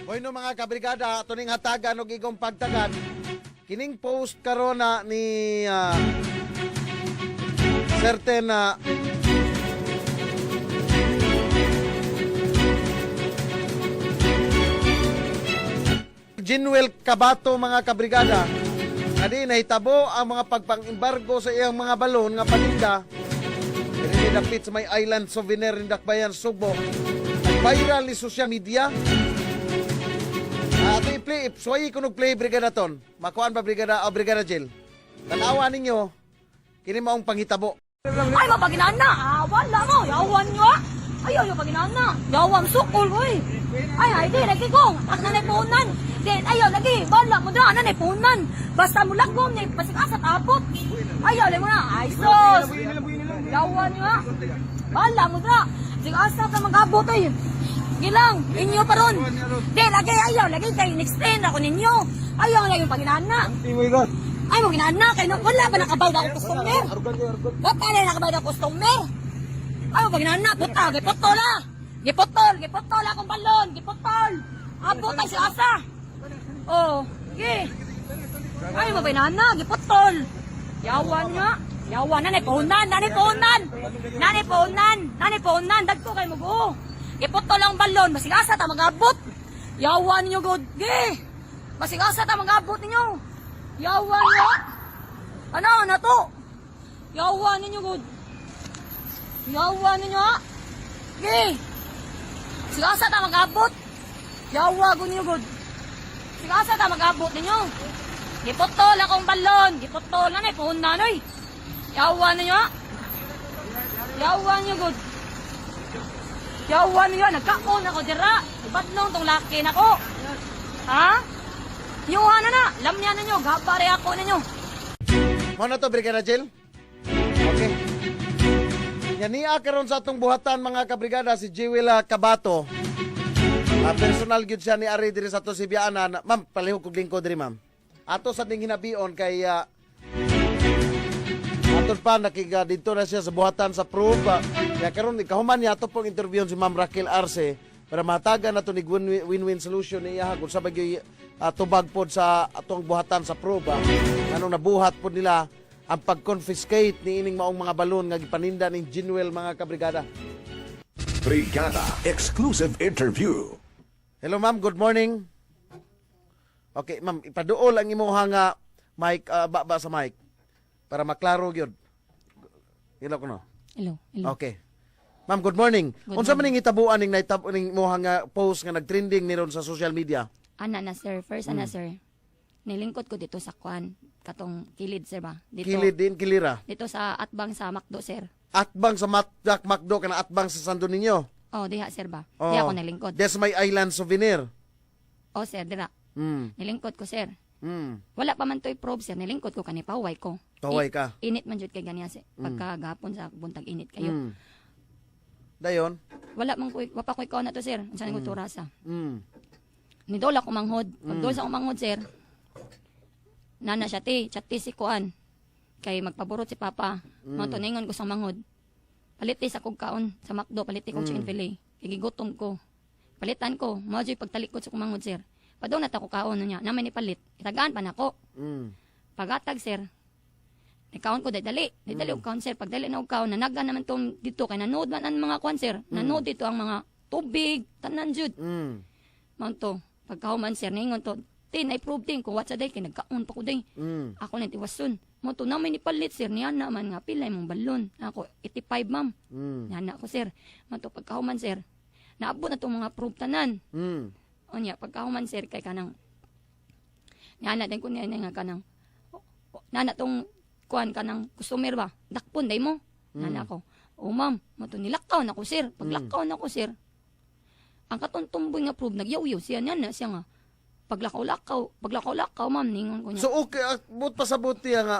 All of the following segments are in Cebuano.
Bueno, mga kabrigada, ato ning hatagan og igong pagtagan. Kining post karon na ni certain na Jinuel Cabato, mga kabrigada, nga di nahitabo ang mga pagpang-embargo sa iyang mga balon nga paninda diri dapit sa may Island Souvenir ni Dakbayan, Sugbo. Nag-viral ni social media. Ato i-play, suwayi ko play, Brigada Ton. Makuan ba, Brigada, o Brigada Jill? Tanawa ninyo, kini maong panghitabo. Ay, mapaginaan na! Ah, wala mo! Yawan nyo ah! Ay, ayaw paginaan na! Yawan sukol, uy! Ay, ay, di, lagi kong! Ak na naipunan! Di, ayaw, lagi! Wala mo dra, na naipunan! Basta mo lagom, ni pasigasat apot! Ayaw, lagi mo na! Ay, sus! Yawan nyo ah! Wala mo dra! Sige, asa ka mag-abot ay! Gilang, inyo pa ron! Di, lagi, ayaw, lagi kay next ten ako ninyo! Ayaw, lagi yung paginaan na! Ay, mo ginaan na! Kay wala pa nakabayad ako customer! Wala na nakabayad ang customer. Ay, pag na, puta, giputol ah. Giputol, giputol akong balon, giputol. Abot ay si asa. Oh, sige. Ay, mabay na, giputol. Yawan nga. Yawan na, naipunan, nanipunan. Nanipunan, nanipunan. Dagko kay mo. Giputol ang balon, basig asa ta magabot. Yawan ninyo, god. Ge. Basig asa ta magabot ninyo. Yawan nga. Ano na to? Yawa ninyo, good. Yawa ninyo, ha? Ge! Sige, asa ta mag-abot? Yawa ko ninyo, good. Sige, asa ta mag-abot ninyo? Giputol akong balon. Giputol na, puhon na, noy. Yawa ninyo, ha? Yawa ninyo, good. Yawa ninyo, nagkaon ako dira. Ibatlong tong laki na ko. Ha? Yuha na na. Lamya ninyo. Gabare ako ninyo. Mao na to, Brigada Jill? Okay. Nya niya karon sa atong buhatan, mga kabrigada, si Jewel Cabato. Personal gyud siya ni ari diri sa ato si Bianan. Ma'am, palihog kog lingkod diri, ma'am. Ato sa ding hinabion kay ato pa nakiga dito na siya sa buhatan sa proof. Kaya karon kahuman niya ato pong interview si Ma'am Raquel Arce para matagan nato ni win-win solution niya kung sa bagyo tubag pod sa atong buhatan sa proof. Anong nabuhat pod nila ang pag-confiscate ni ining maong mga balon nga gipaninda ning Jinuel, mga kabrigada. Brigada Exclusive Interview. Hello ma'am, good morning. Okay, ma'am, ipaduol ang imuha nga mic, ba sa mic para maklaro gyud. Hello kuno. Hello. Hello. Okay. Ma'am, good morning. Good. Unsa man ning hitabuan ning nahitabo ning imuha nga post nga nagtrending ni ron sa social media? Ana na sir, first ana sir. Nilingkod ko dito sa kwan, katong kilid sir ba? Dito, Kilid din kilira. Dito sa atbang sa McDo, sir. Atbang sa Matdak Macdo kana atbang sa Santo Niño. Oh, diha sir ba? Oh. Diha ako nilingkod. Des may island souvenir. Oh sir, dira. Nilingkod ko, sir. Wala pa man to'y probe sir, nilingkod ko kani paway ko. Paway ka. Init man jud kay ganiya sir. Pagka gapon sa buntag init kayo. Dayon. Wala man ko, wa pa ko ikaw na to sir. Unsa nang turasa. Nidol ako manghod. Pagdol sa akong manghod sir. Nana siya ti, chat ti si kuan. Kay magpaburot si papa. Mo to ningon ko sa manghod. Palit ti sa kog kaon sa McDo, palit ti kog chicken fillet. Kay gigutom ko. Palitan ko, mo jud pagtalikod sa kong manghod sir. Padong na ta ko kaon niya, naman ni palit. Itagaan pa nako. Pagatag sir. Nikaon ko dali. Dali og kaon sir. Pagdali na og kaon, nanaga naman tong dito kay nanood man ang mga kuan sir. Nanood dito ang mga tubig, tanan jud. Mao to, pagkahuman sir, ningon to, tin, I prove din kung what sa day, kay nagkaon pa ko day. Ako na tiwason. Mo to, namin nipalit sir, niya naman nga, pila imong balon. Ako, 85 ma'am. Niya na ako sir. Mo to, pagkahuman sir, naabot na tong mga proof tanan. Unya, pagkahuman sir, kay kanang, niya na din ko niya nga kanang, nana tong, kuan kanang customer ba, dakpon day mo. Nana ako, oh ma'am, mo to nilakaw na ko sir. Paglakaw na ko sir, ang katong tumboy nga proof, nagyaw-yaw siya niya na siya nga, paglakaw-lakaw, paglakaw-lakaw ma'am, ningon ko niya. So okay, but pasabot niya nga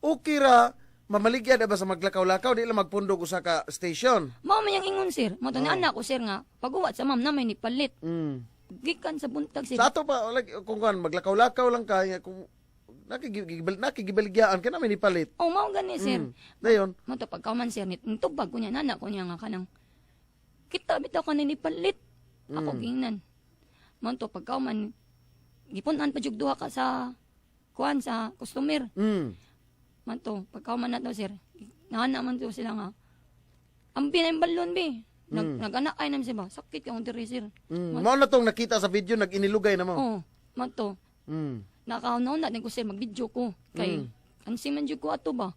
okay ra mamaligya na ba sa maglakaw-lakaw, di lang magpundog usa ka station. Mao man yang ingon sir, mo to oh. Anak ko sir nga, paguwat sa ma'am na may nipalit. Gikan sa buntag sir. Sa ato pa like, kung kuan maglakaw-lakaw lang ka nga, kung nakigibalyaan ka na may nipalit. Oh, mao gani sir. Dayon. Mo to pagkahuman sir, nitubag ko niya, nana ko niya nga kanang, kita bitaw ka na nipalit. Ako gingnan. Man to pagkauman gipun-an pa jud duha ka sa kuan sa customer. Man to pagkauman na to, sir. Nana man to sila nga. Ambi na yung balon bi. Nag-ana ay naman siya ba? Sakit ka diri, sir. Mao na tong nakita sa video nag-inilugay na mo. Oh, man to. Nakauna din ko, sir, mag-video ko. Kay ansi man jud ko ato ba.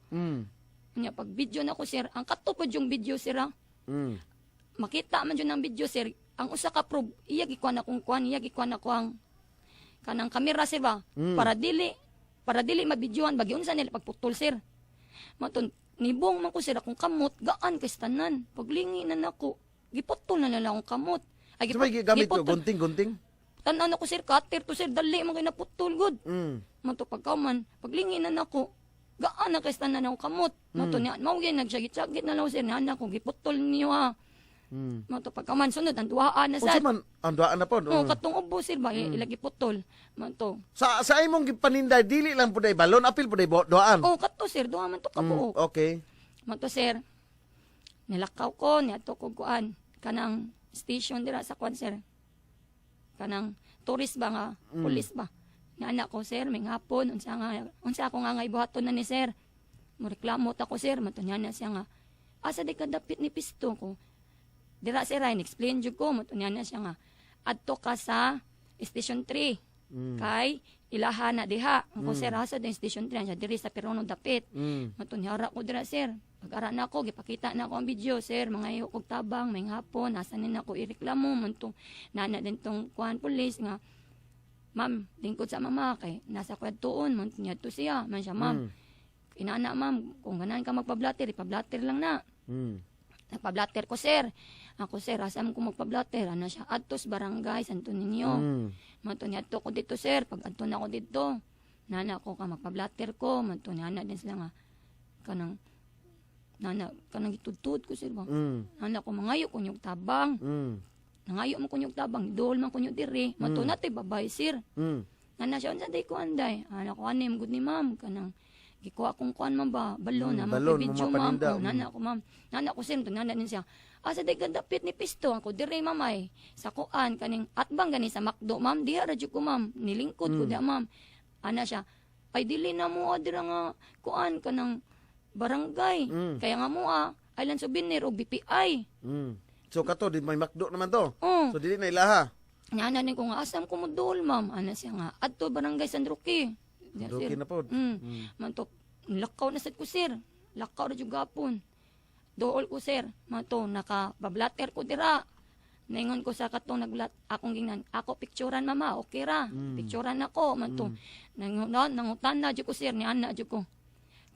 Nya pag video na ko, sir, ang kato po yung video, sir, ah. Makita man jud ang video, sir, ang usa ka probe iya gikuan akong kuan, iya gikuan ako ang kanang kamera, sir, ba. Para dili mabidyohan bagi unsa nila pagputol, sir. Maton nibong man ko, sir, akong kamot gaan kay tanan. Paglingi na nako, giputol na nila akong kamot. Ay, So may gigamit ko giputol. gunting-gunting. Tan-aw na ko, sir, cutter to, sir, dali man kay naputol gud. Mato pagkauman, paglingi na nako, gaan na kay tanan akong kamot. Mato niya, mao gyud nagsagit-sagit na lang, sir, niya ko giputol niyo ha. Mato pagkauman sunod ang duhaan na Unsa sad. man ang duhaan na pod? Oh, katong ubo, sir, ba ilagi putol. Mato. Sa imong gipaninday dili lang pud ay balon, apil pud ay duhaan. Oh, kato, sir, duha man to kabuok. Mato, sir. Nilakaw ko niadto ko kuan kanang station dira sa kuan, sir. Kanang tourist ba nga, police ba. Nga ko, sir, may hapon unsa ako nga ibuhaton na ni sir. Mo reklamo ta ko, sir, mato niya na siya nga. Asa di ka dapit ni pisto ko? Dira, sir, ay explain jud ko, mato niya na siya nga. Adto ka sa Station 3. Kay ilaha na diha. Ang ko, sir, asa din Station 3 siya diri sa Perono dapit. Matunyara ko dira, sir. Pag-ara na ako, gipakita na ako ang video, sir. Mga iyo kog tabang, may hapon, asa ni na ako ireklamo, man nana din tong kuan police nga, ma'am, lingkod sa mama kay nasa kwad tuon, man niya to siya, man siya, ma'am. Inana, ma'am, kung ganahan ka magpa-blatter, ipa-blatter lang na. Nagpa-blatter ko, sir. Ako, sir, asa mo ko magpa-blatter? Ano siya? Adtos barangay, Santo Niño. Manto niya ko dito, sir. Pag adto na ako dito, nana ko ka magpa-blatter ko. Manto niya na din sila nga kanang nana kanang gitudtud ko, sir ba. Nana ko mangayo ko niyog tabang. Nangayo mo ko niyog tabang, idol man ko niyo diri. Manto na tay babay, sir. Nana siya unsa day ko anday. Ana ko anim gud ni ma'am kanang gikuha kong kuan man ba balon na Balon, video, mga ma'am. paninda, Oh, nana ko, ma'am. Nana ko, sir, nana din siya. Asa day gadapit ni pisto ako diri, ma'am, ay sa kuan kaning atbang gani sa McDo, ma'am, diha ra jud ko, ma'am, nilingkod ko diha, ma'am. Ana siya, ay dili na mo dira nga kuan kanang barangay. Kaya nga mo Island Souvenir og BPI. So kato di may McDo naman to. Oh. So dili na ilaha. Nga na ko nga asam ko mo dol, ma'am. Ana siya nga adto barangay San Roque. Diha, Roque sir. na pod. Man to lakaw na sad ko, sir. Lakaw ra jud gapon. Dool ko, sir. Man to naka bablatter ko dira. Ningon ko sa katong naglat akong gingnan, ako picturean, mama, okay ra. Picturean ako man to. Nangutan na jud ko, sir, ni ana jud ko.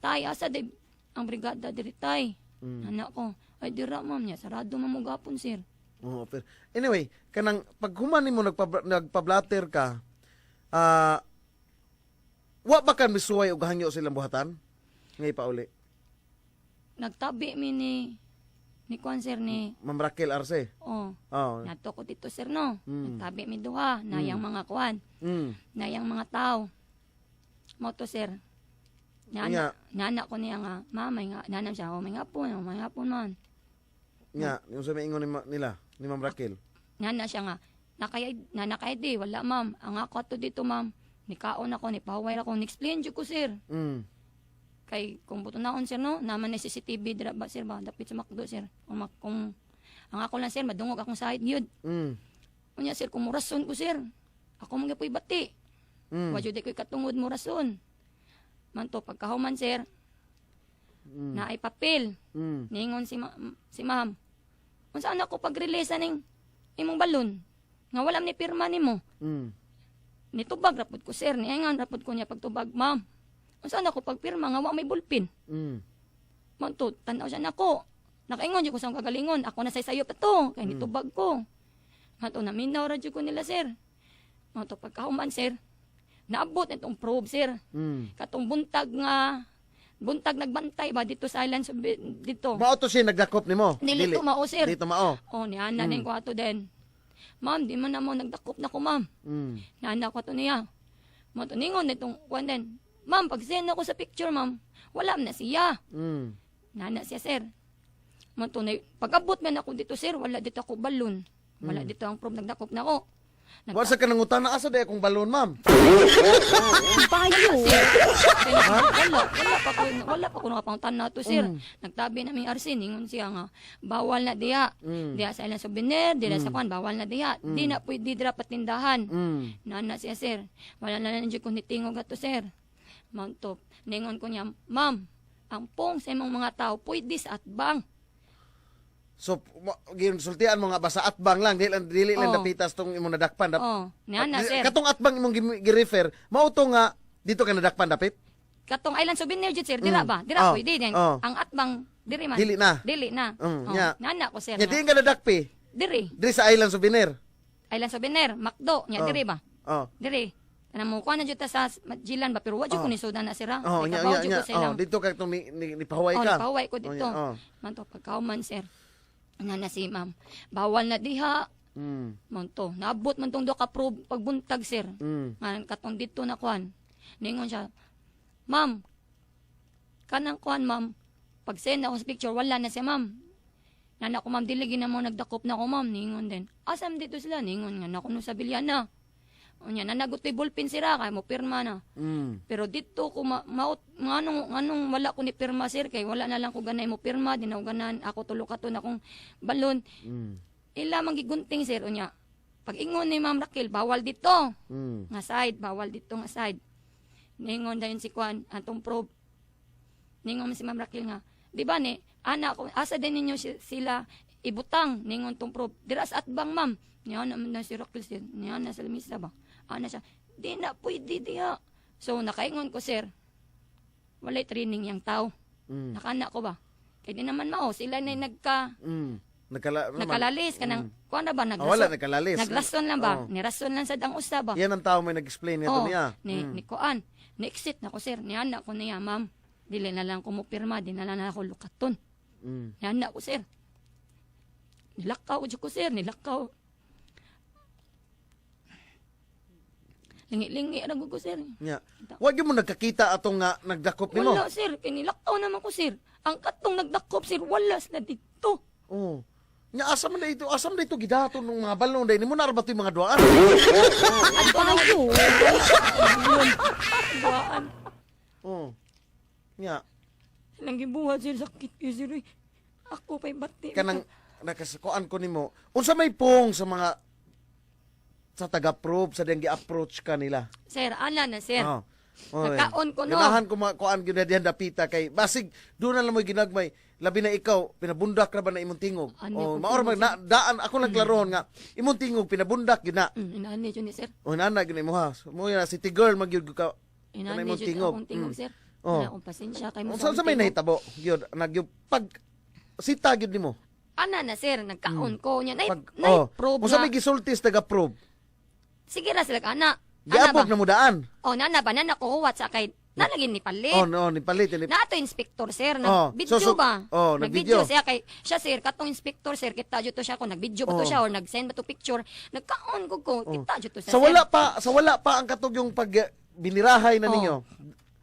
Tay, asa di ang brigada diri, tay? Ana ko, ay dira, ma'am niya, sarado man mo gapon, sir. Oo, pero anyway, kanang pag human nimo nagpa-blatter ka, wa ba kan misuway og hangyo silang buhatan? Ngay pauli. Nagtabi mi ni kuan, sir, ni Ma'am Raquel Arce. Oh. Oh. Nato ko dito, sir, no. Nagtabi mi duha nayang mga kuan, nayang mga tao. Mo to, sir. Nga. Nana, nana ko niya nga, ma'am, may nga, nana siya, oh, may nga po, oh, may nga po man. Nga, yung sa may ingon ni nila, ni Ma'am Raquel. Nana siya nga, nakay, nana kay di, wala, ma'am. Ang ako ato dito, ma'am. Nikaon ako, ni paway ako, ni-explain jud ko, sir. Kay kung buto naon, sir, no, naman na CCTV dira ba, sir, ba, dapit sa McDo, sir. Kung ang ako lang, sir, madungog akong sahid gyud. Unya, sir, kung murason ko, sir, ako man gyud bati. Wa jud ko'y katungod mo rason. Man to pagkahuman, sir, naay papel. Ningon si ma'am. Unsa na ko pag-release aning imong balon? Nga wala ni pirma nimo. Nitubag ra pud ko, sir, niingan ra pud ko niya pagtubag, ma'am. Unsa na ko pagpirma nga wa may bulpin? Man to tan-aw siya nako. Nakaingon jud ko sa akong kagalingon, ako na say sayo pa to kay nitubag ko. Man to naminaw ra jud ko nila, sir. Man to pagkahuman, sir, naabot itong probe, sir. Katong buntag nga buntag nagbantay ba dito sa island dito. Mao to siya nagdakop nimo? Dili to mao, sir. Dili to mao. Oh, ni ana ning ko ato din. Ma'am, di man na mo nagdakop na ko, ma'am. Naana ko to niya. Mo to ningon nitong kuan din. Ma'am, pag send ako sa picture, ma'am, wala man na siya. Nana siya, sir. Mo to na pag-abot man ako dito, sir, wala dito ako balon. Wala dito ang probe nagdakop na ako. Wa sa ka nangutana, asa day akong balon, ma'am? Payo. Wala pa ko nakapangutan na to, sir. Nagtabi na mi RC, ningon siya nga bawal na diha. Diha sa ilang souvenir, diha sa kwan, bawal na diha. Di na pwede dira patindahan. Nana siya, sir. Wala na lang jud ko nitingog ato, sir. Mount. Ningon ko niya, "Ma'am, ang pong sa imong mga tao pwede sa atbang." So, sultian mo nga basta atbang lang, dili lang dapitas tong imong nadakpan. Oh, niana, sir. Katong atbang imong gi-refer, mao to nga dito ka nadakpan dapit? Katong island souvenir jud, sir, dira ba? Dira pwede din. Ang atbang diri man. Dili na. Dili na. Oh, Nya. Nana ko, sir. Nya Nga. diin ka nadakpi? Diri. Diri sa island souvenir. Island souvenir, McDo, nya diri ba? Oh. Diri. Kanang mo kuha na jud ta sa Jilan ba, pero wa jud ko ni sudan na sira. Oh, Kay nya kabaw nya jud nya. ko sa ilang. Oh, dito ka itong ni pahuway Oh, ka. napahuway ko Oh, dito. nya, oh. Manto pagkauman, sir. Nana si ma'am. Bawal na diha. Manto, naabot man tong duha ka probe pagbuntag, sir. Nga katong dito na kuan. Ningon siya, "Ma'am, kanang kuan, ma'am. Pag send ako sa picture, wala na siya, ma'am. Nana ko, ma'am, dili gina mo nagdakop na ko, ma'am." Ningon din. "Asam dito sila?" Ningon nga, "Nako no sa Bilyana." Unya, nanagot to'y ballpen sira, kaya mo pirma na. Pero dito ko maut nganong nganong wala ko ni pirma, sir, kay wala na lang ko ganay mo pirma, di na ko ganahan ako tulo ka to na akong balon. Ila man gigunting, sir, unya. Pag ingon ni Ma'am Raquel, bawal dito nga side, bawal dito nga side. Ningon dayon si Kwan, atong probe. Ningon man si Ma'am Raquel nga, "Di ba ni, ana ko, asa din ninyo sila ibutang?" Ningon tong probe, "Dira sa atbang, ma'am." Niya naman na si Raquel, sir. Niya na sa lamisa ba? Ana siya, "Di na pwede diha." So nakaingon ko, sir, walay training yang tao. Nakana ko ba? Kaya di naman mao, sila na nagka, Nagkala naman. Nakalalis kanang kuan na ba, Ah, wala nagkalalis. Nagrason lang ba? Oh. Nirason lang sad ang usa ba? Yan ang tao may nag-explain nito Oh, niya. ni ni kuan. Ni exit na ko, sir. Ni anak ko niya, "Ma'am. Dili na lang ko mo pirma, di na lang ako lukaton." Ni anak ko, sir. Nilakaw jud ko, sir, nilakaw. Lingi-lingi ra gud ko, sir. Nya. Wa gyud mo nagkakita atong nga nagdakop nimo. Wala, sir, kay nilakaw naman ko, sir. Ang katong nagdakop, sir, wala sila dito. Oh. Nya asa man na ito, asa man na ito gidaton ng mga balon day nimo na ra ba to yung mga duaan? Ato na ko. Duaan. Oh. Nya Nang gibuhat, sir, sakit kayo, sir. Uy. Ako pa'y bati. Kanang nakasakuan ko nimo. Unsa may pong sa mga sa taga-approve sa diyang gi-approach ka nila? Sir, ana na, sir. Oh. Oy. Nagkaon ko, no? Ganahan ko makuan gyud na diyan dapita kay basig doon na lang mo'y ginagmay, labi na ikaw pinabundak ra ba na imong tingog. Ano Oh, ko maor man na, daan ako nagklarohon nga imong tingog pinabundak gyud na. Inaani yun ni sir. Oh, nana gyud na imo ha. So, mo na city girl magyud ka Inaani kana imong yun tingog. akong tingog, sir. Oh. Wala akong pasensya kay mo Unsa sa sa may akong tingog. nahitabo gyud nagyud pag sita gyud nimo. Ana na, sir, nagkaon ko niya. Nay, Pag nay, oh, probe unsa nga. may gisulti sa taga-approve? Sige ra sila ana. Ana Giabog ba? na mo daan. Oh, nana ba nana ko huwat sa kay nalagin ni palit. Oh, no, ni palit ni Na ato inspector, sir, Oh, nag-video ba? oh, nag-video. Nag-video siya kay siya, sir, katong inspector, sir, kita jud to siya ko nag-video ba to Oh. siya or nag-send ba to picture. Nagkaon ko kita jud to siya. Sa sir. wala pa ang katog yung pag binirahay na Oh. ninyo.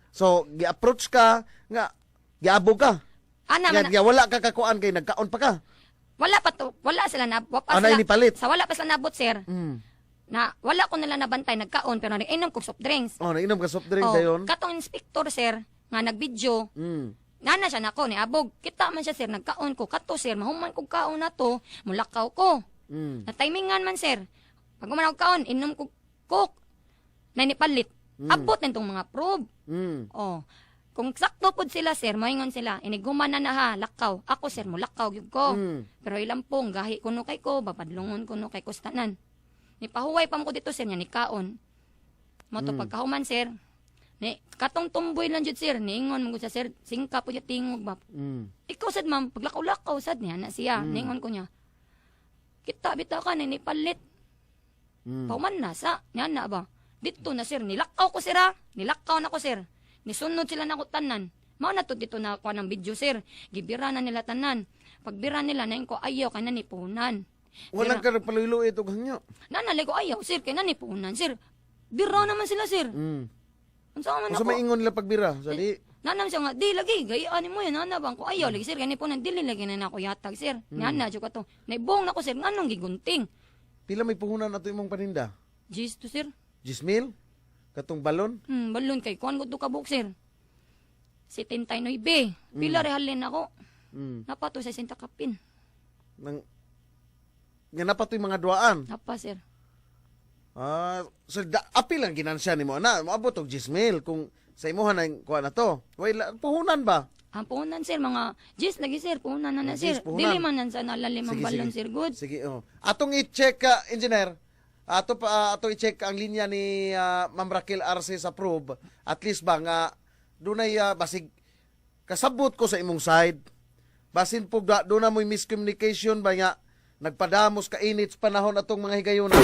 So gi-approach ka nga giabog ka. Ana Nga, man nga wala ka kakuan kay nagkaon pa ka. Wala pa to, wala sila na, wa pa Ah, sila, na inipalit. Sa wala pa sila nabot, sir. Na wala ko nila nabantay nagkaon pero nag-inom kog soft drinks. Oh, nainom ka soft drink Oh, dayon. katong inspector, sir, nga nag-video. Nana siya nako ni abog. Kita man siya, sir, nagkaon ko kato, sir, mahuman kog kaon na to, mulakaw ko. Na timingan man, sir. Pag human og kaon, inom kog coke. Na nipalit. Abot na itong mga probe. Oh. Kung sakto pod sila, sir, moingon sila, iniguman na na ha, lakaw. Ako, sir, mulakaw gyud ko. Pero ilang pong gahi kuno kay ko, bapadlongon kuno kay kustanan. Ni pahuway pa mo ko dito, sir, nya ni kaon. Mo to pagkahuman, sir. Ni katong tumboy lang jud, sir, niingon mo gud sa sir, singka po jud tingog ba. "Ikaw sad, ma'am, paglakaw-lakaw sad niya na siya." Ningon ko niya. "Kita bitaw ka ni palit." Pauman na sa, niya na ba? Dito na, sir, nilakaw ko, sir ha. Nilakaw na ko, sir. Nisunod sila na ko tanan. Mao na to dito na ako ng video, sir. Gibira na nila tanan. Pagbira nila na ko ayaw kay nanipunan. Walang ka nagpaluy-luy ito hangyo. Nanalay ko ayaw, sir, kay nanipunan, sir. Bira naman sila, sir. Unsa man Unsa ako? may ingon nila pagbira? Sa di Nanam siya nga, "Di lagi, gayaan mo yan, nana bang ko ayaw, lagi, sir, kay nipunan, dili lagi na nako yatag, sir." Nga na, ka to. Naibong na ko, sir, nganong gigunting. Pila may puhunan ato imong paninda? Jeez to, sir. 10,000? Katong balon? Balon kay kuan ko to kabuk, sir. 79. Pila rehalin ako. Napa to sa 60 kapin. Nang nga napatoy mga duaan. Napa, sir. Ah, so da, apil ang ginansya nimo ana, moabot og 10,000 kung sa imuha na kuha na to. Way puhunan ba? Ang puhunan, sir, mga Jis lagi, sir, puhunan na na, Mga sir. Jis, puhunan. Dili man nan sa nalalim ang balon, sir, good. Sige, oh. Atong i-check ka, engineer. Ato pa ato i-check ang linya ni Ma'am Raquel Arce sa probe. At least ba nga dunay basig kasabot ko sa imong side. Basin po da, doon na mo'y miscommunication ba nga nagpadamos ka init sa panahon atong mga higayuna.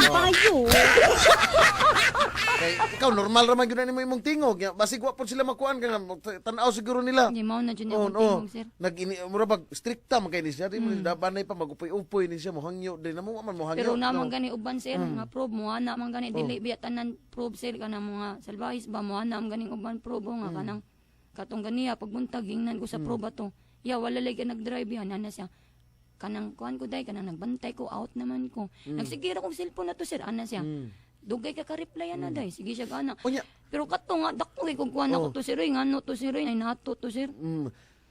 Payo. Kay ikaw normal ra man gyud na nimo imong tingog. Ya, basig wa pud sila makuan ka nga tan-aw siguro nila. Hindi mao na jud Oo, akong tingog, sir. Nag ini mura bag strikta man kay ni siya, di mo banay pa magupoy-upoy ni siya mohangyo di na mo man mohangyo. Pero naman No. gani uban, sir, nga probe mo ana man gani dili biya tanan probe, sir, kanang mga salbahis ba mo ana man ganing uban probe oh, nga kanang katong ganiya pagbuntag gingnan ko sa probe ato. Ya wala lagi nag-drive yan ana siya. Kanang kuan ko day kanang nagbantay ko out naman ko. Nagsigira kong cellphone na to, sir, ana siya. Dugay ka ka-reply ana day. Sige siya ana. Unya. Pero kato nga dako kay kog kuan ako to, sir, oy, ngano to, sir, oy, ay nato to, sir.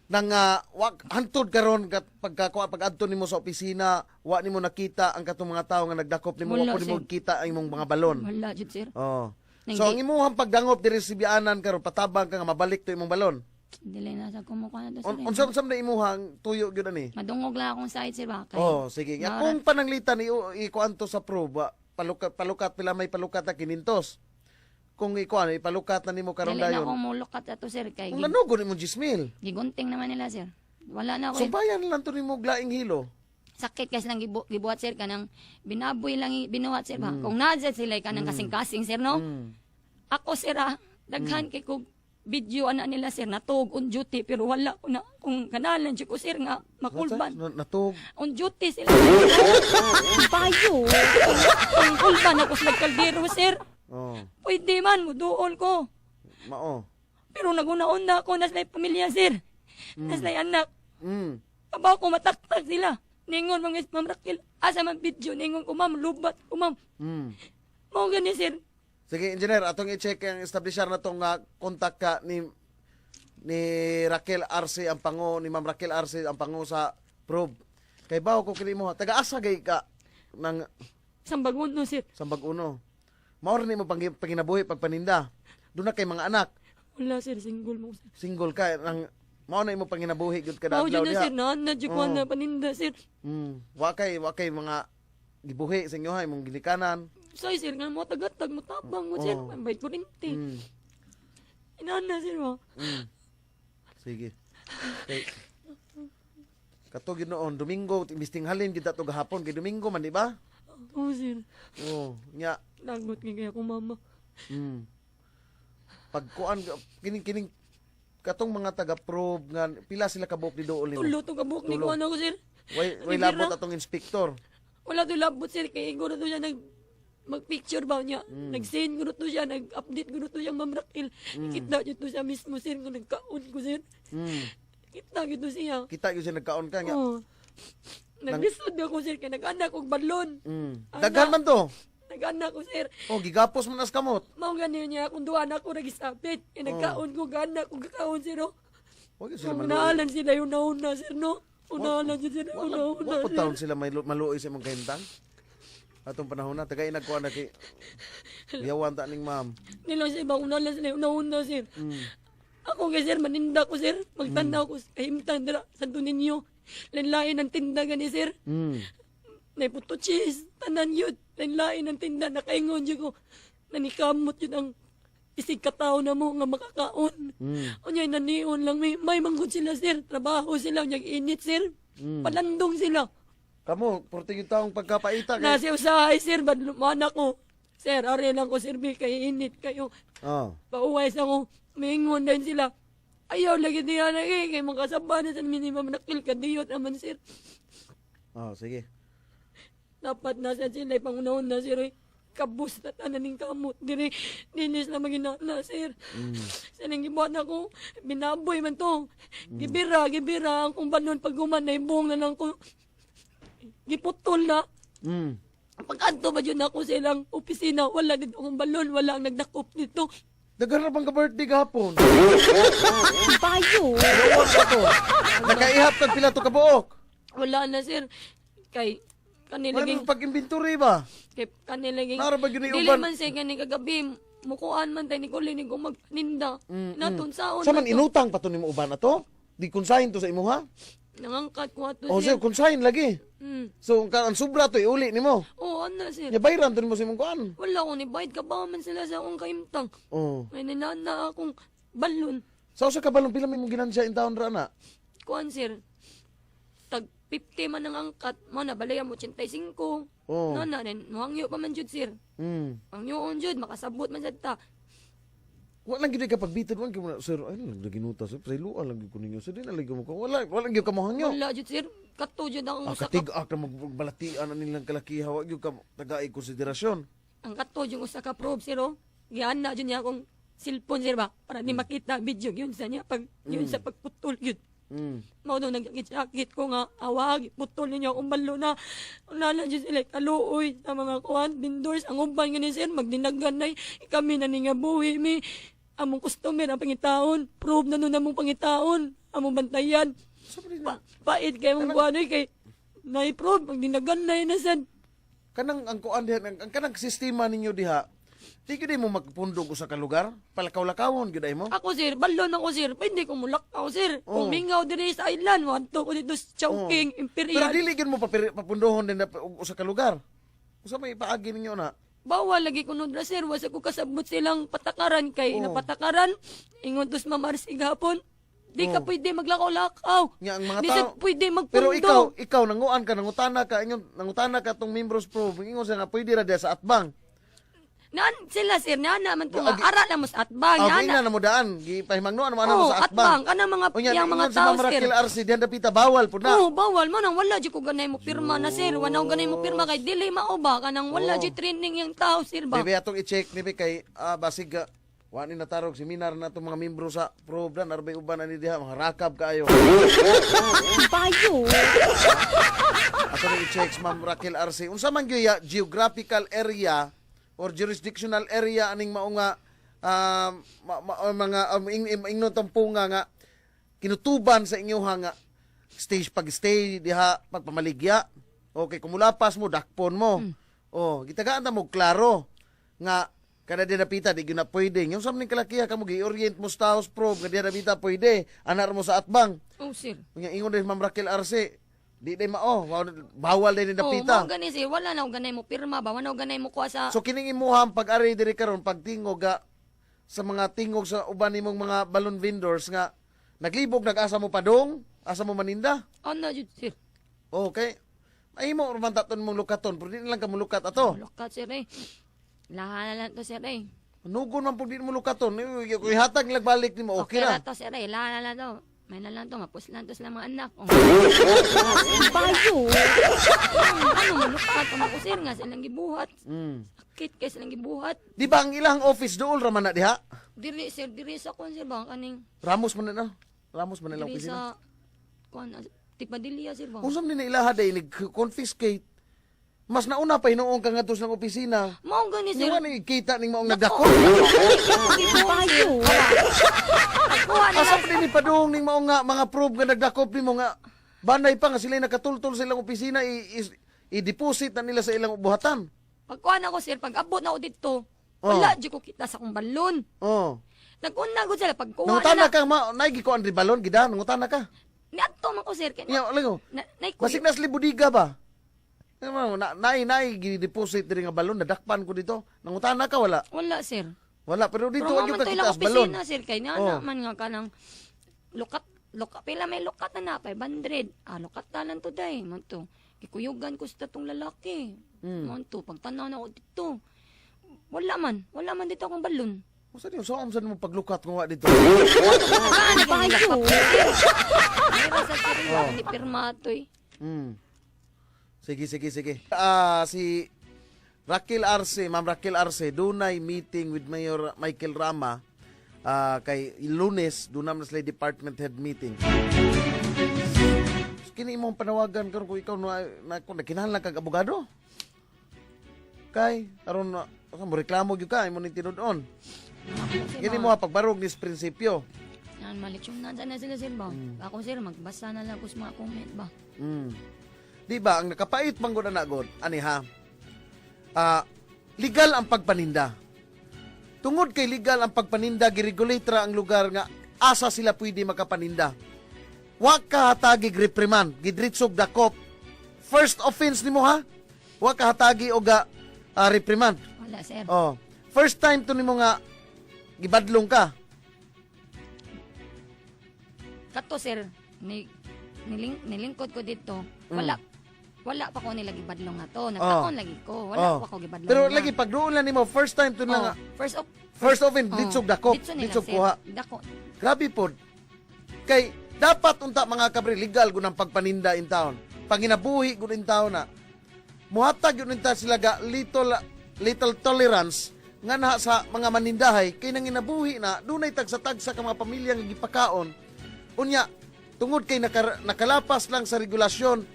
Nang wag hantod karon kat pagkakuha pag-adto nimo sa opisina, wa nimo nakita ang katong mga tawo nga nagdakop nimo, wa Wala, po nimo sir. kita ang imong mga balon. Wala jud, sir. Oh. Nang So ang imuhang pagdangop diri sa Bianan karon patabang ka nga mabalik to imong balon. Dili na sa kumukuha na to, sir. Eh. Unsa unsa na imuhang tuyo gyud ani? Madungog lang akong side, sir, ba? Kay, Oh, sige. Nga, Mara- kung pananglitan ikuan to sa probe, palukat palukat pila may palukat na 500. Kung ikuan ipalukat na nimo karon Dili na dayon. ako mulukat ato, sir, kay Kung nanugo nimo 10,000. gigunting naman nila, sir. Wala na ako. So bayan lang to nimo og laing hilo. Sakit kasi lang gibuhat, sir, kanang binaboy lang binuhat, sir, ba. Kung naa sila kanang kasing-kasing, sir, no. Ako, sir, ah, daghan kay kog video ana nila, sir, natug on duty pero wala ko na kung kanalan jud ko, sir, nga makulban. Natug. On duty sila. Payo. Ang kulban ako sa nagkaldero, sir. Oh, Pwede man muduol ko. mao. Pero naguna-una ako, nas pamilya, sir. Nas anak. Kabaw ko mataktak sila. Ningon mga Ma'am Raquel, asa man video ningon ko, ma'am, lubat ko, ma'am. Mao gani, sir. Sige, engineer, atong i-check ang establisher na tong contact ka ni ni Raquel Arce ang pango ni Ma'am Raquel Arce ang pango sa probe. Kay bawo ko kini mo taga-asa gay ka ng Sambagon no, sir. Sambag Uno. Mao rin mo panginabuhi pagpaninda. Doon na kay mga anak, Wala, sir, single mo, sir. Single ka nang mao na imo panginabuhi gyud kada Mao adlaw jud na, diha. sir, na na jud ko na paninda, sir. Wa kay mga gibuhi sa inyo ha imong ginikanan. Say, sir, nga mo tagatag mo tabang mo, sir. Oo. May kurinti. Inana, sir, mo. Sige. Kay Katog yun noon, Domingo, imbis halin gyud ato gahapon kay Domingo man, di ba? Oo, sir. Oh, nya. Lagot nga kaya ko, mama. Pagkuan kining kining katong mga taga-probe nga pila sila kabuok ni dool nimo. Tulo to kabuk ni Tulo. kuan ako, sir. Way Ano, labot gira? atong inspektor. Wala to labot, sir, kay igor to siya nag magpicture ba niya. Nag-send ko to siya, nag-update ko to siya, Ma'am Raquel. Kita jud to siya mismo, sir, nga nagkaon ko, sir. Kita jud to siya. Kita gyud siya nagkaon ka nga. Oh. Naglisod ako, sir, kay nag-anak og balon. Ana. Daghan man to. Nag-anak ko, sir. Oh, gigapos man as kamot. Mao gani niya akong duha na ako nagisapit. Kay nagkaon ko, gana ko kakaon, sir. Oh. Wa gyud sila Kung maluoy. naalan sila yung nauna, sir, no? Unaalan sila yung Wala nauna, wa po sir. taon sila may maluoy sa imong kahimtang. Atong panahon na tagay nagkuan na kay Yawan ta ning ma'am. Nila sir, ba unalan sila yung nauna, sir. Ako kay sir, maninda ko, sir. Magtanaw ko, kahimtang dira, Santo Niño. Lain-lain ang tinda gani, sir. Naiputo cheese, tanan yun. Lain-lain ang tinda, nakaingon yun ko. Nanikamot yun ang isig katao na mo nga makakaon. Unya, nanion lang. May manggod sila, sir. Trabaho sila, unya, init, sir. Palandong sila. Kamo, porte yung taong pagkapaita kay. Nasa usahay, sir, badlumana ko. Sir, are lang ko, sir, bi, kay init kayo. Oh. Pauwais ako, mingon din sila. Ayaw lagi niya na eh, kay makasaba na sa minimum na kill kadiyot naman, sir. Oh, sige. Dapat nasa sila, pangunahon na, sir, eh. Kabus na tanan ning kamot. Diri, dinis na magina na, sir. Sa nang gibuhat na ko, binaboy man to. Gibira, gibira, ang kung banon pag guman, naibong na lang ko. Giputol na. Pag-adto ba yun ako sa ilang opisina, wala dito akong balon, wala ang nagdakop nito. Daghan ra bang ka-birthday gahapon? Bayo! Gawon ka to. Nakaihap kag pila to kabuok. Wala na, sir. Kay, Wala kanilaging, mo pag-inventory ba? kay, kanilaging, Nara ba yun dili uban? man siya kani kagabi, mukuan man tayo ni Colin, kung magpaninda. Naton saon Sa man na to. inutang pa to nimo uban ato? Di konsahin to sa imuha? Nangangkat ko ato, Oh, sir. sir, konsahin lagi. So, ang sobra to iuli nimo. Oo, ano, sir. Nya bayran to nimo sa imong kuan. Wala ko ni bayad ka ba man sila sa akong kaimtang. Oh. May nilana akong balon. Sa usa ka balon pila may mong ginansya in taon ra na? Kuan, sir. Tag 50 man ang angkat. Mo na balaya mo 85. Oo. No na rin. Muhangyo pa man jud, sir. Hangyoon jud makasabot man sad ta. Wala lang gyud ka pagbitid man gyud sir. Ay lang ginuta sir. Pasayloan lang gyud ko ninyo sir. Di na lang gyud mo ko. Wala wala gyud ka mohangyo. Wala jud, sir. Kato jud ang Ah, usa ka katig-ak na magbalatian na nilang kalakiha. Wa gyud ka tagay konsiderasyon. Ang kato jud usa ka probe, sir, oh. Giana jud niya akong cellphone, sir, ba para di makita video yun sa niya pag yun sa pagputol yun. Mao daw nagjakit ko nga awag putol ninyo akong balo na. Nala jud sila kaluoy sa mga kuan vendors ang uban gani, sir, magdinagan nay kami na ni nga buhi mi among customer ang pangitaon prove na nun among pangitaon among bantayan Sa pa pa, pait kay mong kuan oy, kay na-prove magdinagan nay na sad. Kanang ang kuan diha ang kanang sistema ninyo diha. Di gyud mo magpundog usa ka lugar. Palakaw-lakawon gyud ay mo. Ako, sir, balon ako, sir, pwede ko mulakaw, sir. Oh. Kung mingaw diri sa island, wanto ko dito sa Chowking, Pero Imperial. dili gyud mo papundohon din na usa ka lugar. Usa may paagi ninyo na. Bawal lagi ko nun, sir. Wasa ko kasabot silang patakaran kay Oo. napatakaran. Ingon tos mamarsi gapon. Di ka pwede maglakaw-lakaw. Nga ang mga Di tao sa pwede magpundo. Pero ikaw, ikaw nanguan ka, nangutana ka, ingon nangutana ka tong members proof, ingon siya nga pwede ra diha sa atbang. Naan sila, sir, naan naman to nga. Agi- Ara lang mo sa atbang. Ah, Naan na na mo daan, gipahimangnoan mo ana mo Oo, sa atbang. atbang. Kanang mga Unya, yang mga ingon si tao, Ma'am sir. Raquel RC dihan dapita bawal pud na. Oo, bawal mo nang wala jud ko ganay mo pirma na, sir. Wala ko ganay mo pirma kay dili mao ba kanang wala Oo. jud training yang tao, sir, ba. Bebe atong i-check ni be kay basig wa ni natarog seminar na itong mga membro sa probe dan arbay uban ani diha mga rakab kaayo. Bayo. Ato ni i-check si Ma'am Raquel RC. Unsa man gyud ya geographical area or jurisdictional area aning mao nga o mga ingnon tampunga nga kinutuban sa inyoha nga stage pag stay diha pagpamaligya. Okay, kumulapas mo dakpon mo. Oh, gitagaan ta mo klaro nga kada di napita di gyud na pwede. Yung sa maning kalakiha kamo gi-orient mo sa house probe nga di napita pwede. Anar mo sa atbang. Oh, sir. Unya ingon din Ma'am Raquel Arce, di day mao, bawal din ni Oh, napita. mao gani sir, wala na ko ganay mo pirma ba, wala na ko ganay mo kuha sa So kining imuha ang pag-ari diri karon pagtingog ga sa mga tingog sa uban nimong mga balloon vendors nga naglibog nag-asa mo padong, asa mo maninda. Ano jud, sir? Okay. Mahimo man taton mong lukaton, pero di na lang ka mulukat ato. Lukat, sir, eh. Lahan na lang to, sir, eh. Nugon man pud di mo lukaton, kung ihatag lang balik nimo okay ra ra. to, sir, eh. Lahan na lang to. May na lang to, mapus lang to sila mga anak. Oh. Bayo. Ano mo lukat mo ko, sir, nga silang gibuhat. Sakit kay silang gibuhat. Di ba ang ilang office dool ra man na diha? Diri, sir, diri sa kuan, sir, ba kaning Ramos man na. Ramos man ilang diri opisina. sa kuan Tipadilla, sir, ba. Unsa man ni ilaha day nag-confiscate? Mas nauna pa hinuon ka ngadto sa opisina. Mao gani, sir. Niwa ni kita ning maong nagdako. Bayo. Pagkuha na Asa pa din ni padung ning maong nga mga probe nga nagdakop nimo nga banay pa nga sila nakatultol sa ilang opisina i-deposit na nila sa ilang buhatan. Pagkuha na ko, sir, pag abot na ko dito, Oh. wala jud ko kita sa akong balon. Oh. Naguna ko sila pagkuha na. Nangutana ka ma naigi ko andri balon gida nangutana ka. Niadto man ko, sir, kay Nya lang. na, nay ko. Basig nas libudiga ba? Ano, na naay naay gi-deposit diri nga balon nadakpan ko dito. Nangutana ka wala? Wala, sir. Wala pero dito Pero wa gyud man ka to kita ilang as balon. opisina, sir, kay na Oh. man nga kanang lukat lukat pila may lukat na na 500. Ah, lukat ta lang to day man to. Gikuyugan ko sa tatong lalaki. Man to pagtanaw na ko dito. Wala man dito akong balon. Usa niyo sa unsa nimo paglukat nga wa dito? Bayo. Mira sa sir, oh. Ni pirma to eh. Sige, sige, sige. Ah, si Raquel Arce, Ma'am Raquel Arce, dunay meeting with Mayor Michael Rama kay Lunes, dunay na sila department head meeting. Kini imong panawagan karon kung ikaw na, na, kung kinahanglan kag abogado? Kay aron na mo reklamo gyud ka imo ning tinud-on. Ako, sir, Kini ba? mo ha, pagbarog ni sa prinsipyo. Yan, malitsyon na dyan na sila, sir ba? Ako, sir, magbasa na lang ko sa mga comment ba? Di ba ang nakapait man gud ana god ani ha. Ah, legal ang pagpaninda. Tungod kay legal ang pagpaninda, giregulate ra ang lugar nga asa sila pwede makapaninda. Wa ka hatagi reprimand, gidritsog dakop. First offense nimo ha. Wa ka hatagi og reprimand. Wala, sir. Oh. First time to nimo nga gibadlong ka. Kato, sir, nilingkod ko dito. Wala. Wala pa ko nila gibadlong nga to. Nagtaon lagi ko. Wala Oh. pa ko gibadlong Pero na. lagi pagduol na nimo first time to na Oh, nga first of first offense oh, ditsog dakop, ditso nila, ditsog sir. kuha. Dako. Grabe pod. Kay dapat unta mga kabre legal gud ang pagpaninda in town. Panginabuhi gud in town na. Muhatag yun unta sila ga little little tolerance nga na sa mga manindahay kay nanginabuhi na dunay tagsa-tagsa ka mga pamilya nga gipakaon. Unya tungod kay nakalapas lang sa regulasyon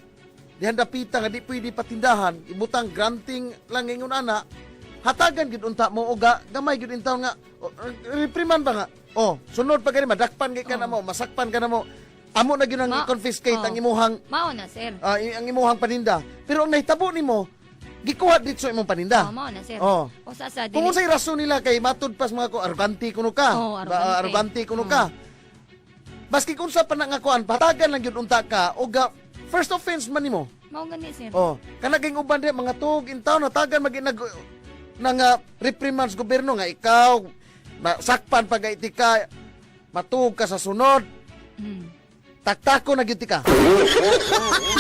dihan dapita nga di pwede patindahan ibutang granting lang ingon ana hatagan gid unta mo og gamay gid in town nga o, reprimand ba nga oh sunod pa gani madakpan gid ka na mo masakpan ka na mo amo na gyud ang i-confiscate Oh. ang imuhang Mao na, sir. ang imuhang paninda pero ang nahitabo nimo gikuha ditso imong paninda. Oh, mao na, sir. Oh. O sa Kung dili. unsay rason nila kay matud pas mga ko arrogante kuno ka. Oh, Ba, arrogante. arrogante kuno ka. Baski kung sa pa na nga kuan patagan lang gyud unta ka og first offense man nimo. Mao gani, sir. Oh, kanaging uban diha mga tug in town natagan magi nag nang reprimands gobyerno nga ikaw sakpan pag ka matug ka sa sunod taktako na gyud ti ka.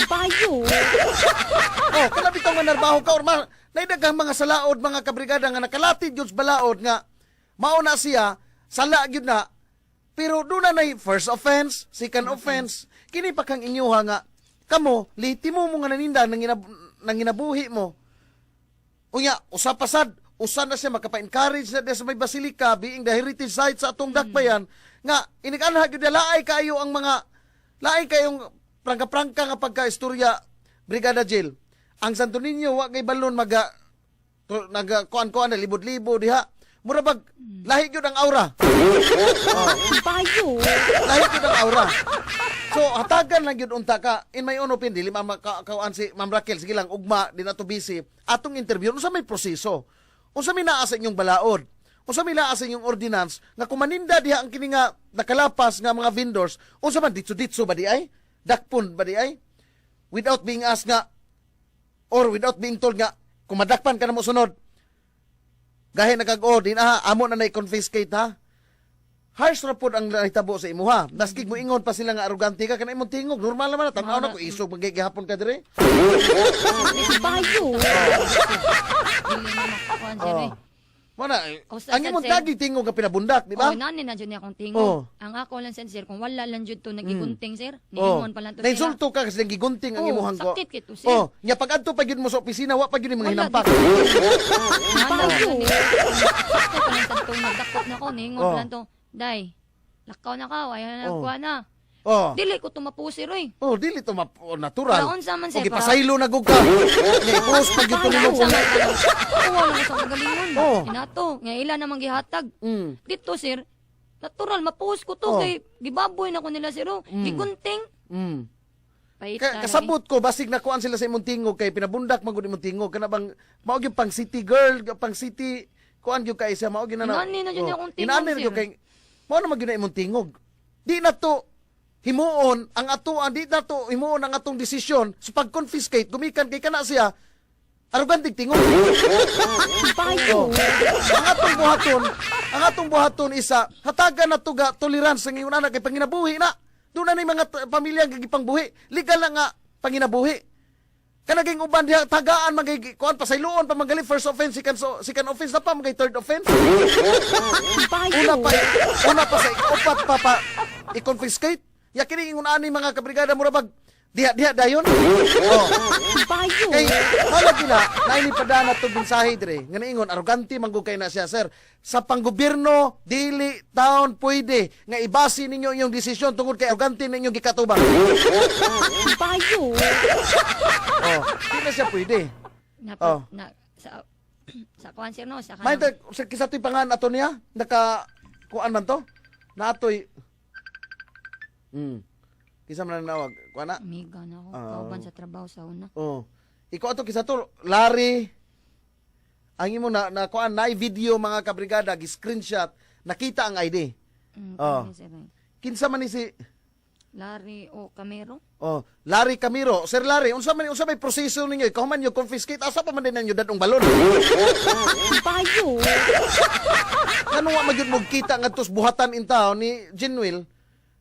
Bayo. Oh, kana bitaw nga narbaho ka or ma, naidaghang mga salaod mga kabrigada nga nakalatid gyud sa balaod nga mao na siya sala gyud na pero doon na nay first offense, second offense. Kini pa kang inyuha nga kamo lehitimo mo nga naninda nanginabuhi mo. Unya, usa pa sad, usa na siya makapa-encourage na diya sa may basilika being the heritage site sa atong dakbayan nga iniganha gyud na laay kaayo ang mga laay kayong prangka-prangka nga pagka-istorya Brigada Jail. Ang Santo Niño wa kay balon maga naga kuan-kuan na libod-libod diha. Mura bag lahi gyud ang aura. Bayo. Lahi gyud ang aura. So hatagan lang gyud unta ka in my own opinion dili ma kauan si Ma'am Raquel sige lang ugma di na to busy. Atong interview unsa may proseso? Unsa may naa sa inyong balaod? Unsa may naa sa inyong ordinance nga kumaninda diha ang kini nga nakalapas nga mga vendors unsa man ditso-ditso ba di ay? Dakpon ba di ay? Without being asked nga or without being told nga kumadakpan ka na mo sunod. Gahi na kag oh, din ah, amo na na-confiscate ha. Harsh ra pod ang nahitabo sa imuha. Maski mo ingon pa sila nga arrogante ka kana imong tingog normal naman na tan-aw na ko isog magigihapon ka dire. Bayo. Dili na makakuan, sir. Oh. Eh. Mo na eh, O, ang imong sir. tagi tingog nga pinabundak, di ba? Oh, nani na jud niya akong tingog. Oh. Ang ako lang sir, kung wala lang jud to nagigunting, sir. Oh. Niingon pa lang to sila. Nainsulto ka kasi gigunting ang Oh, imuhang ko. sakit kito, sir. Oh, nya pag adto pa gyud mo sa opisina wa pa gyud yung mga Wala, hinampak. Bayo. Sakto pa lang tagtong nagdakop na ko, niingon Oh. pa lang to. Day, lakaw na ka, ayaw na Oh. nagkuha na. Oh. Dili ko tumapusi, roy. Oh, dili to map oh, natural. Para unsa man, sir, O gipasaylo na gud ka. Nya i-post pa gyud to nimo. Unsa man ka. Kuha lang ko sa kagalingon. Oh. Inato, nga ila namang gihatag. Dito, sir, natural, mapuhos ko to Oh. kay gibaboy na ko nila, sir. Oh. Gigunting. Paita lagi. Kasabot ko basig nakuan sila sa imong tingog kay pinabundak man gud imong tingog kana bang mao gyud pang city girl pang city kuan gyud kay siya mao gyud na Inani na gyud niya akong tingog, Inani na gyud sir. kay mao na man gyud na imong tingog di na to himuon ang atoan di na to himuon ang atong desisyon sa pag-confiscate gumikan kay kana siya arrogantig tingog. Oh. Ang atong buhaton isa hatagan na to ga tolerance ang ingon ana kay panginabuhi na. Doon na ni mga pamilya nga gipangbuhi. Legal na nga panginabuhi. Kanaging uban diha tagaan magay kuan pasayloon pa magali first offense, second, second offense na pa magay third offense. Una pa sa upat pa pa i-confiscate. Ya kini ingon ani mga kabrigada mura bag diha diha dayon. Oh. Kay wala gina naini padana to mensahe dire nga niingon arrogante man gud kay na siya sir. Sa panggobyerno dili taon pwede nga ibase ninyo inyong desisyon tungod kay arrogante ninyo gikatubang. Oh, di na siya pwede. Na, Oh. na, sa, Sa kuan, sir, no, sa May kanang sa kisa to'y pangan ato niya naka kuan man to. Naatoy. Kisa man ang nawag kuan na. Amiga na ako, Ah. kauban sa trabaho sa una. Oh. Ikaw ato kisa to Larry, ang imo na na kuan na video, mga kabrigada, gi screenshot, nakita ang ID. Oh. Kani, sir, eh. Kinsa man ni si Larry o Camero. Oh, Larry Camiro. Sir Larry, unsa may proseso ninyo? Ikaw man yung confiscate, asa pa man din ninyo dadong balon? Bayo. Ngano wa magyud mo kita ngadto sa buhatan in town ni Genuel?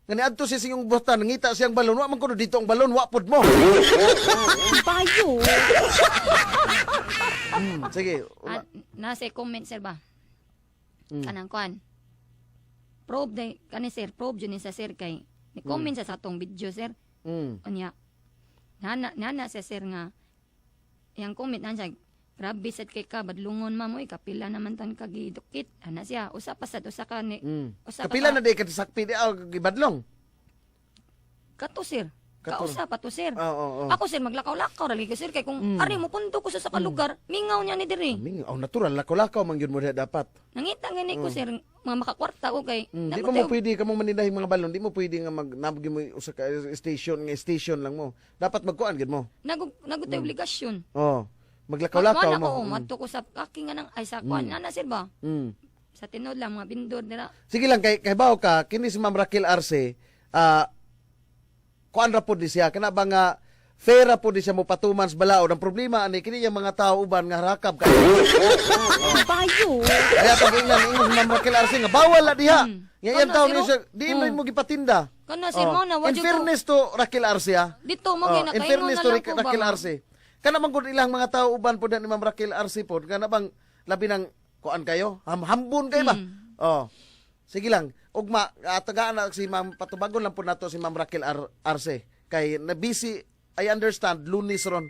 Nga niadto siya sa inyong buhatan, nangita siyang balon, wa man kuno dito ang balon, wa pod mo. Bayo. Sige. Ah, nasa comment, sir, ba? Kanang kuan. Probe day kani, sir, probe jud ni sa sir kay ni comment sa atong video, sir. Unya. Nana sa sir nga yang comment na siya, "Grabe sad kay ka badlungon, ma'am, oy, kapila naman tan ka gidukit." Ana siya, usa pa sad, usa ka ni usa ka Kapila na di ka sakpi di ah, gibadlong. Kato, sir. Kato. Kausa pa to, sir. Oo, oo, oo. Ako, sir, maglakaw-lakaw ra lagi ko, sir, kay kung ari mo punto ko sa lugar, mingaw niya ni diri. Ming, oh, natural lakaw-lakaw man gyud mo diha dapat. Nangita gani ko, sir, mga makakwarta ko kay Di pa mo pwede ka mong manindahin mga balon, di mo pwede nga mag nabgi mo usa ka station nga station lang mo. Dapat magkuan gyud mo. Nagutay obligasyon. Oh. Maglakaw-lakaw Magkuan mo. ako, madto ko sa aki nga nang ay sa kuan ana, sir, ba? Sa tinod lang mga bindor nila. Sige lang kay bawo ka kini si Ma'am Raquel Arce, kuan ra pod ni siya kana ba nga fair ra pod ni siya mo patuman sa balaod. Ang problema ani kini yung mga tao uban nga rakab kay. Bayo. Kaya pag ingnan ingon si Ma'am Raquel Arce nga bawal na diha. Nga iyang Kana, tao sir, ni siya di mo gipatinda. Kana, sir, Oh. mo na wa In jud ko. fairness to Raquel Arce ah. Dito mo Oh, gina in kaingon fairness na to lang ko ba. Raquel Ma'am. Arce. Kana man gud ilang mga tao uban pod ni Ma'am Raquel Arce pod kana bang labi nang kuan kayo, hambon kayo ba? Oh. Sige lang, ugma tagaan na si Ma'am, patubagon lang po nato si Ma'am Raquel Arce kay na busy, I understand, Lunes ron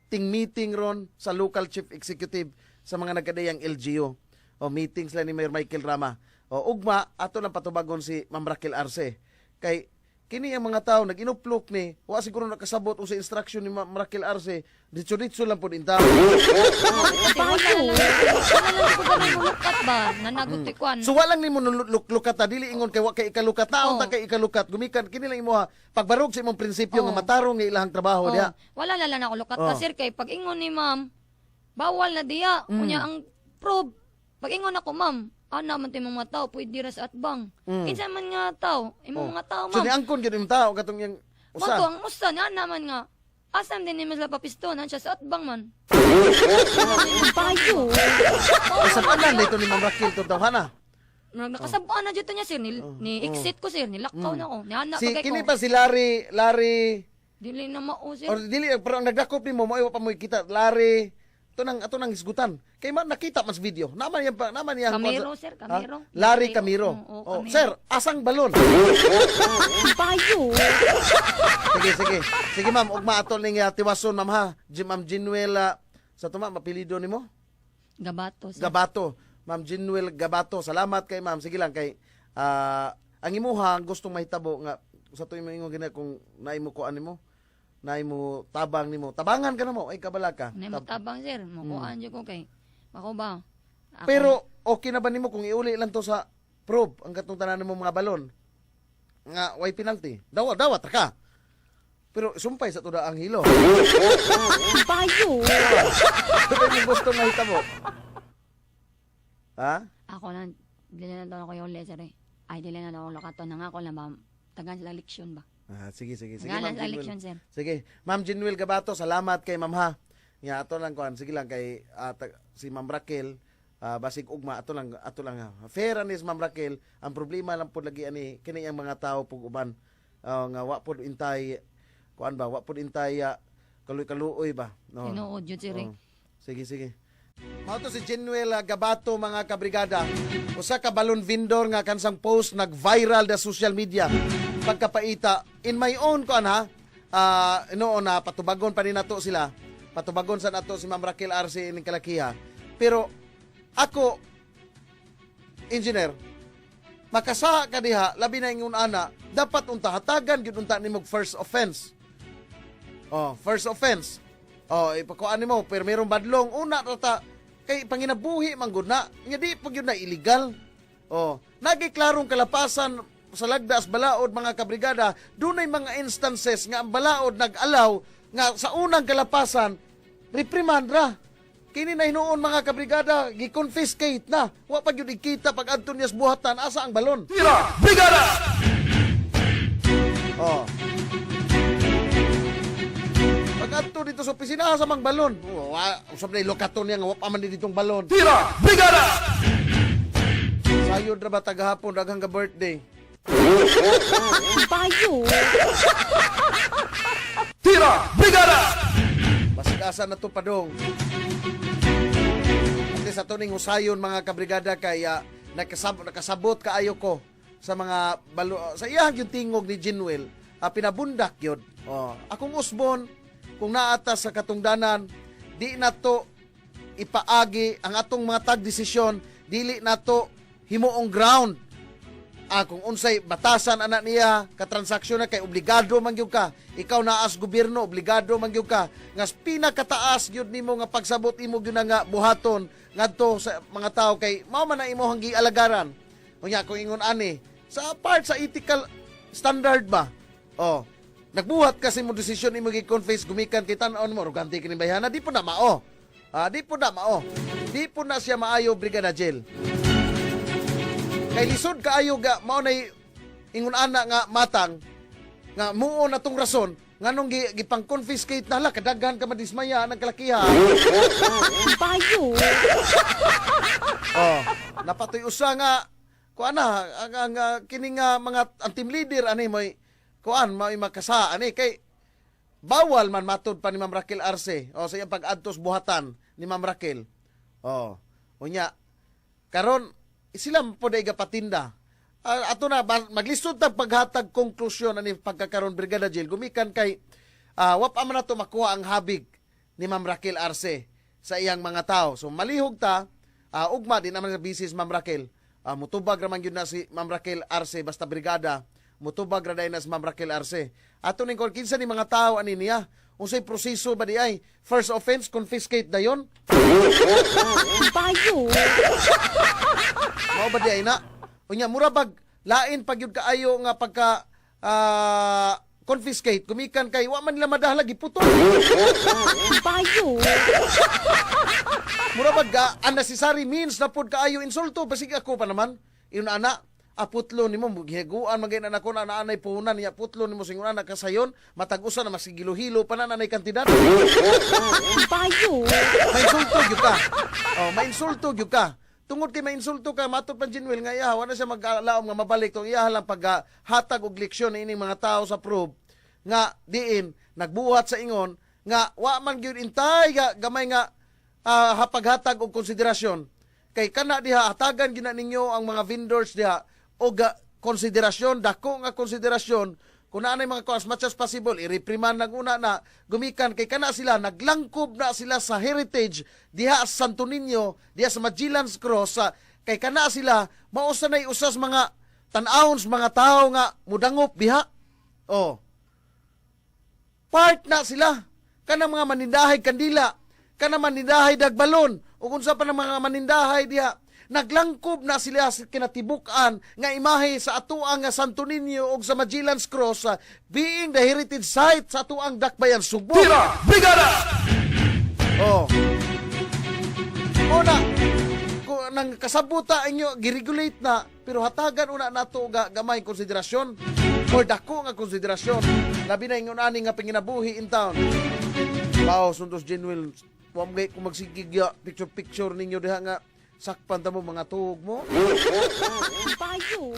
ting meeting ron sa local chief executive sa mga nagkadayang LGU. O meetings lang ni Mayor Michael Rama. O ugma ato lang patubagon si Ma'am Raquel Arce. Kay kini ang mga tao nag-inuplok ni wa siguro nakasabot sa instruction ni Ma'am Raquel Arce. Ditso-ditso lang pud in tao. Kasi wala na lang ko ganang mulukat ba nanagot kuan. So walang nimo nulukata, dili ingon kay wa kay ikalukat naon ta kay ikalukat gumikan kini lang imoha pagbarog sa imong prinsipyo nga matarong nga ilahang trabaho Oh, diha. wala na lang ako lukat ka, sir, kay pag ingon ni ma'am, bawal na diya. Unya ang probe, pag ingon ako, "Ma'am, ana man to imong mga tao, pwede ra sa atbang." Kinsa man nga tao imong mga tao, So ma'am? niangkon gyud imong tao katong yang Mo to usa. ang usa niya naman nga. Asam din ni sila papiston, siya sa atbang man. Bayo. Sa tanan dito ni Ma'am Raquel to tawhana. Nakasabaan na dito niya, sir, ni exit ko, sir, nilakaw na ko. Ni anak Si pa kay kini ko. pa si Larry, Larry Dili na mao, sir. or dili, pero ang nagdakop nimo mo pa mo kita Larry to nang ato nang hisgutan. Kay man nakita mas video. Naman yan pa naman yang Camero, sir, Camero. Ha? Larry Larry, Camero. oo, Oh, Camero. sir, asang balon? Bayo. Sige, sige. Sige, ma'am, ugma ato ning tiwason, ma'am, ha. Ma'am Ginuela sa tuma mapilido nimo? Gabato, sir. Gabato. Ma'am Ginuel Gabato. Salamat kay ma'am. Sige lang kay ang imuha ang gustong mahitabo nga sa tuig mo ingon gina kung naay mo kuan nimo, naay mo tabang nimo. Tabangan ka na mo, ay kabala ka. Nay mo tabang, sir, mo kuan jud ko kay ako ba. Ako, Pero okay na ba nimo kung iuli lang to sa probe ang katong tanan nimo mga balon? Nga way penalty. Dawa dawa ta ka. Pero sumpay sa tuda ang hilo. Bayo. Ano yung gusto mahitabo? Ha? Ako lang dili na lang ako yung sir eh. Ay, dili na lang ako lokaton na nga ako lang ba. Tagan sila leksyon ba. Ah, sige, sige. Sige, Tagan Ma'am sila Jinwell. leksyon, sir. Sige. Ma'am Jinwell Gabato, salamat kay Ma'am ha. Nga ato lang kuan, sige lang kay si Ma'am Raquel, basig ugma ato lang ha. Fair ani si Ma'am Raquel, ang problema lang pud lagi ani kini ang mga tao pug uban. Nga wa pud intay kuan ba, wa pud intay kaluoy-kaluoy ba. No. Tinuod jud, sir eh. Oh. Sige, sige. Mao to si Genuel Gabato, mga kabrigada. Usa ka balon vendor nga kansang post nag-viral da social media. Pagkapaita in my own kuan ha. Noon na patubagon pa ni nato sila. Patubagon sa nato si Ma'am Raquel Arce ining kalakiha. Pero ako, engineer, makasaha ka diha labi na ingon ana, dapat unta hatagan gyud unta nimo first offense. Oh, first offense. Oh, ipakuan nimo pero merong badlong una ra ta Kay panginabuhi man gud na, nga di pag yun na illegal. Oh, nagiklarong kalapasan sa lagdas balaod, mga kabrigada, dunay mga instances nga ang balaod nag-alaw nga sa unang kalapasan reprimand ra. Kini na hinuon, mga kabrigada, gi-confiscate na. Wa pa gyud ikita pag adto niya sa buhatan asa ang balon. Tira! Brigada! Oh. Pag adto dito sa opisina, asa mang balon? Oh, wa, usab na lokaton niya nga wa pa man ditong balon. Tira! Brigada! Sayod ra ba tagahapon, daghang ka birthday. Bayo. Tira! Brigada! Basig asa na to padong. At least ato ning husayon, mga kabrigada, kay nakasabot kaayo ko sa mga balo sa iyang yung tingog ni Jinwell, pinabundak yun. Oh, akong usbon kung naata sa katungdanan, di na to ipaagi ang atong mga tag-desisyon, dili na to himuong ground kung unsay batasan anak niya katransaksyon na, kay obligado man gyud ka, ikaw naa sa gobyerno, obligado man gyud ka nga pinakataas gyud nimo nga pagsabot imo gyud na nga buhaton ngadto sa mga tao, kay mao man na imong gialagaran. Unya kung ingon ani sa part sa ethical standard ba, oh, nagbuhat kasi mo desisyon, imo gi-confess gumikan kay tan-on mo arugante kini bayhana, di po na mao. Di po na mao, di po na siya maayo, Brigada Jail, kay lisod kaayo ga mao nay ingon ana nga matang nga muo na tong rason nganong gipang-confiscate na la kadaghan ka madismaya ng kalakihan. Bayo. Oh, napatoy usa nga kuan na ang kini nga mga ang team leader ani moy kuan mao'y makasa ani, kay bawal man matod pa ni Ma'am Raquel Arce, oh, sa iyang pag-adtos buhatan ni Ma'am Raquel. Oh, unya karon sila po day patinda. Ato na maglisod ta paghatag konklusyon ani pagkakaron, Brigada Jail, gumikan kay wa pa man nato makuha ang habig ni Ma'am Raquel Arce sa iyang mga tao. So malihog ta, ugma di naman sa bisis Ma'am Raquel. Mutubag ra man gyud na si Ma'am Raquel Arce basta brigada. Mutubag ra na si Ma'am Raquel Arce. Ato ning kon kinsa ni mga tao ani niya? Unsay proseso ba di ay? First offense, confiscate dayon? Bayo. Mao ba di ay na? Unya mura bag lain pag yun kaayo nga pagka confiscate gumikan kay wa man nila madahlag, giputol. Bayo. Mura bag unnecessary means na pod kaayo, insulto basig ako pa naman. Yun ana aputlo nimo gihaguan magay na nako na naanay puhunan niya, putlo nimo singon ana kasayon matag usa na mas gilo-hilo pa na nanay kantidad. Bayo. Mainsulto gyud ka. Oh, mainsulto gyud ka. Tungod kay mainsulto ka, matod pa Jinwell nga iya, wala siya mag-alaom nga mabalik tong iya lang paghatag og leksyon ining mga tao sa probe nga diin nagbuhat sa ingon nga wa man gyud intay ga, gamay nga hapaghatag og konsiderasyon. Kay kana diha hatagan gina ninyo ang mga vendors diha og konsiderasyon, dako nga konsiderasyon kung naa nay mga ko, as much as possible i-reprimand nang una na gumikan kay kana sila naglangkob na sila sa heritage diha sa Santo Niño, diha sa Magellan's Cross sa, kay kana sila mao sa nay usas mga tan-awon sa mga tao nga mudangop diha. Oh, part na sila kanang mga manindahay kandila, kanang manindahay dagbalon ug unsa pa ng mga manindahay diha, naglangkob na sila sa kinatibuk-an nga imahe sa atuang nga Santo Niño ug sa Magellan's Cross, being the heritage site sa atuang Dakbayan Sugbo. Tira! Brigada! Oh. Una, ko nang kasabuta inyo giregulate na, pero hatagan una nato ga gamay konsiderasyon or dako nga konsiderasyon, labi na ingon ani nga panginabuhi in town. Bao sundos Genuine, wa mo kay kung magsigig picture picture ninyo diha nga sakpan ta mo mga tuog mo. Bayo.